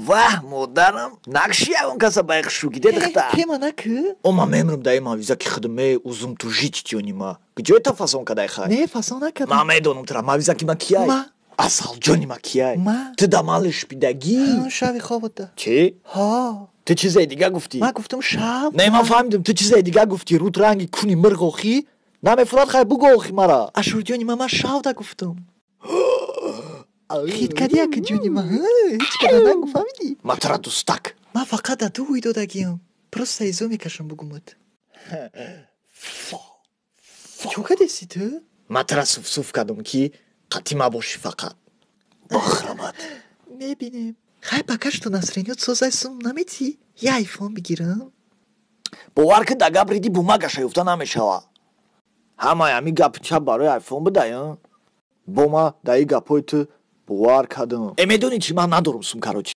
Ваҳ, модарам, накши ягон каса ба хушрӯгиде, духтар. Тема накӣ. О, ман мемрам даи мавиза ки худам ме узум ту жить ҷони ма. Куҷое та фасон кадай, хай? Не, фасон накардам. Ман медонам тура, мавиза ки ма кияй. Ма. Асалҷони ма кияй. Ма. Ту да ман лишпидагӣ. Шави хобата. Чӣ? Ҳо. Ту чизе дига гуфтӣ? Ман гуфтам, шав. Не, ман фаҳмидам, ту чизе дига гуфтӣ. Рут ранги куни мирғ охӣ. Намефурад, хай, бугӯ охи мара. Ашурҷони ма, ман шавда гуфтам. Хит кади, ака ҷони ма, ҳеҷ када нагу, фаҳмидӣ? Ма тура дӯстак. Ман фақат да ту ҳуй додагиам. Просто изо мекашам, бугумат. Чо кадеси ту? Ма тура суфсуф кардам, ки қатъи ма бошӣ, фақат бохрамат. Мебинем. Хай, пока что настроение созай, сум наметӣ, я айфон бигирам. Бовар ки, да гап риди, бумагаша ёфта намешава. Ҳамаи ҳами гапи чап барои айфон бидай. Бо ма даи гапҳои ту бовар кардам. Э, медонӣ чӣ, ман надорам сум, короче.